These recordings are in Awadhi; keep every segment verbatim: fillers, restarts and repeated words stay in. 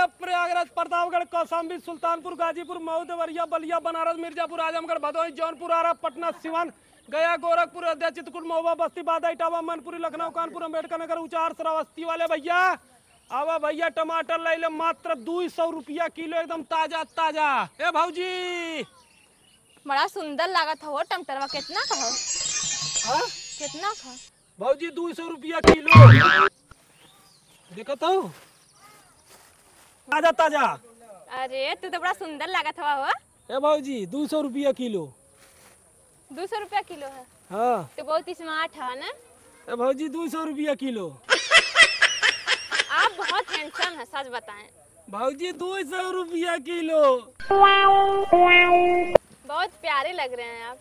प्रयागराज, प्रतापगढ़, कौशाम्बी, सुल्तानपुर, गाजीपुर, मऊ, देवरिया, बलिया, बनारस, मिर्जापुर, आजमगढ़, भदोही, जौनपुर, आरा, पटना, सिवान, गया, गोरखपुर, अयोध्या, चित्रकूट, महुआ, बस्ती, बांदा, इटावा, मैनपुरी, लखनऊ, कानपुर, अम्बेडकर नगर, ऊंचा, श्रावस्ती वाले भैया, आवा भैया, टमाटर लइ ले, मात्र दुई सौ रुपया किलो, एकदम ताजा ताजा। ए भौजी, बड़ा सुंदर लागत हो टमाटरवा, कितना का हो? हाँ? कितना का? भौजी, दुई सौ रुपया किलो। देखत हो? ताजा ताजा। अरे, तू तो बड़ा सुंदर लागत हवा हो। ए भौजी, दुई सौ रुपया किलो। दुई सौ रुपया किलो है? हाँ। तो बहुत smart है ना? ए भौजी, दुई सौ रुपया किलो। आप बहुत handsome है, सच बताएं। भौजी, दुई सौ रुपया किलो। बहुत प्यारे लग रहे हैं आप।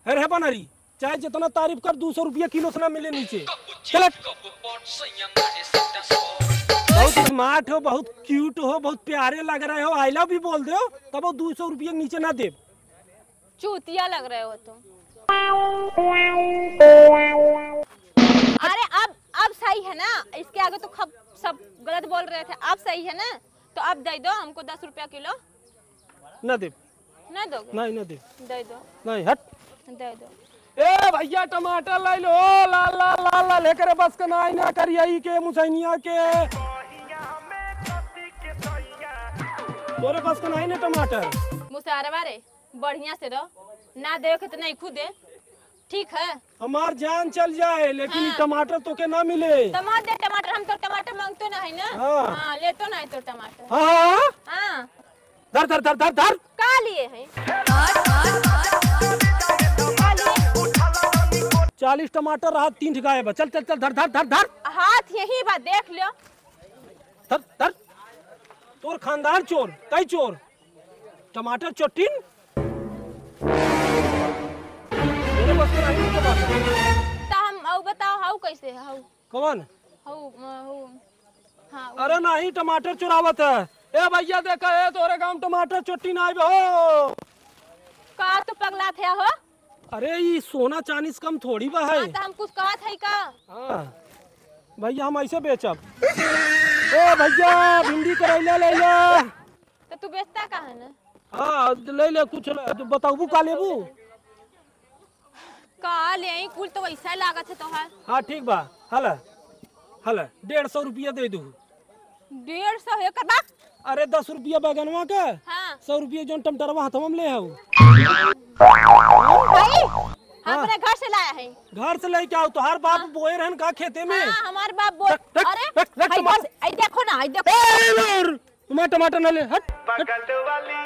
अरे हे बनरी, चाहे जितना तारीफ कर, दुई सौ रुपया किलो से ना मिले नीचे। चल हट। बहुत smart हो, बहुत cute हो, बहुत प्यारे लग रहे हो, I love you बोल दो, तब वो दुई सौ रुपया नीचे ना देब। चूतिया लग रहे हो तुम। अरे अब, अब सही है ना, इसके आगे तो खब-, सब गलत बोल रहे थे, अब सही है ना, तो अब दे दो हमको दस रुपया किलो। ना देब। ना दोगे? नहीं, ना देब। दे दो। नहीं, हट। दे दो। ए भैया, टमाटर लइ लो, लाल लाल लाल लाल, एकरे बस के नाहीं ना करिया ई के मुसैनिया के। तोरे बस के नाहीं ना टमाटर। मुसहरवा रे, बढ़िया से रहो, ना देवे के तो नहीं खुदे, ठीक है? हमार जान चल जाए, लेकिन ई हाँ। टमाटर तोके ना मिले। तो मत दे टमाटर, हम तो टमाटर मांगतो ना है ना। हाँ। हाँ, लेतो ना है तो टमाटर। हाँ, हाँ, हाँ। हाँ। धर, धर, धर, धर, धर। का लिए है? चालीस टमाटर रहा, तीन ठे गायब है। चल, चल, चल, धर, धर, धर, धर। हाथ यही बा, देख लो। धर, धर। तोर खानदान चोर, तई चोर। टमाटर चोट्टिन। मेरे बस के नहीं टमाटर। त हम, अउ बताओ, हाउ कैसे है, हाउ? कौन? हाउ, अ, हाउ। हाँ, उ। अरे नहीं, टमाटर चुरावत है। ए भैया, देखा है, तोरे गाँव टमाटर चोट्टिन आइब हो। का तू पगला थे हो? अरे, ई सोना चांदी से कम थोड़ी बा है। हाँ, त हम कुछ कहत है का? हाँ। भैया, हम ऐसे बेचब। ए भैया, भिंडी करैला लइ ला। त तू बेचता का है ना? हाँ, लइ ले कुछ, बताबू का लेबू? का ले, ई कुल तो वैसा लागत है तोहार। हाँ, ठीक बा। हला, हला, डेढ़ सौ रुपया दे दू। डेढ़ सौ है करबा? अरे, दस रुपया बैगनवा के, हाँ। सौ रुपया जौन टमाटरवा हथवा में ले हऊ। भाई, हाँ। अपने घर से लाया है। घर से लेके आओ, तोहार बाप हाँ। बोए रहन का खेते में? हाँ, हमार बाप बोए। रख, रख, अरे, रख, रख, भाई, टमाटर। बस, आई देखो ना, आई देखो। ए, रे, रे, तुम्हारा टमाटर ना ले, हट, हट। बगल वाली,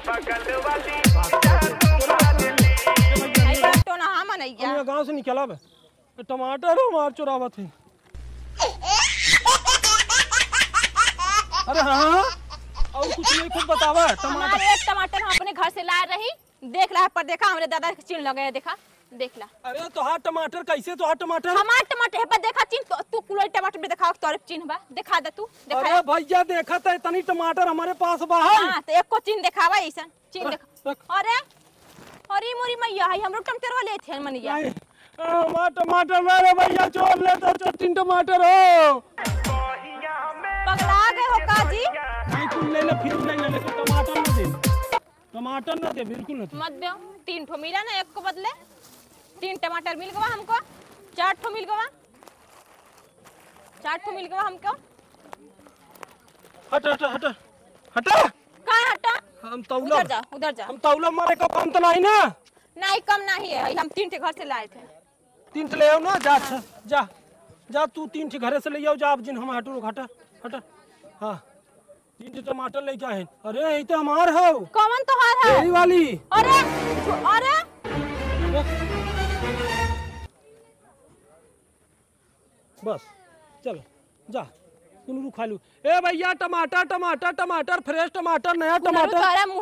बगल वाली, जान मार ली। आई बात तो ना, हाँ, मनैया। हम यहाँ गाँव से निकला बे। टमाटर हमार चुरावत है। अरे हाँ, और कुछ नहीं, खुद बतावा। टमाटर। हमारे एक टमाटर हम अपने घर से लाए रही, देख ला पर देखा, हमरे दादा के चिन्ह लगे है, देखा, देख ला। अरे तोहार टमाटर कैसे, तोहार टमाटर? हमार टमाटर है पर देखा चिन्ह, तो, तू कुलोई टमाटर में देखा, तोरे चिन्ह बा, देखा दे तू, देखा। अरे भैया देखा, तो इतनी टमाटर हमारे पास बा है। हाँ, तो एको चिन्ह देखावा ऐसन। चिन्ह रख, देख। रख। अरे, अरे मोरी मैया, हाय हमरो टमाटरवा लेत है मनैया। नहीं, हमार टमाटर ना रे भैया, चोर लेता चोट्टिन टमाटर हो। पगला गए हो का जी? नहीं, तुम ले ले, फिर ले ले, लेकिन टमाटर ना दे। टमाटर ना दे, बिल्कुल ना दे। मत दो, तीन ठो मिला ना, एक को बदले। तीन टमाटर मिल गवा हमको, चार ठो मिल गवा। चार ठो मिल गवा हमको। हट, हट, हट, हट। का हटा? हम तौला। उधर जा, उधर जा। हम तौला मारे का कम तो नहीं ना? नहीं, कम नहीं है, हम तीन ठे घर से लाए थे। तीन ठे ले आओ ना, जा, अच्छा, जा, जा तू तीन ठे घरे से ले आओ, जा, अब जिन हम हटो, हटा, हटा। हाँ, तीन ठे टमाटर लेके आए हैं। अरे, ये तो हमार है। कौन तोहार है? यही वाली। अरे, अरे। बस, चलो, जा, तुम लोग खा लो। ए भैया, टमाटर, टमाटर, टमाटर, fresh टमाटर, नया उधर टमाटर। उतारा मुँह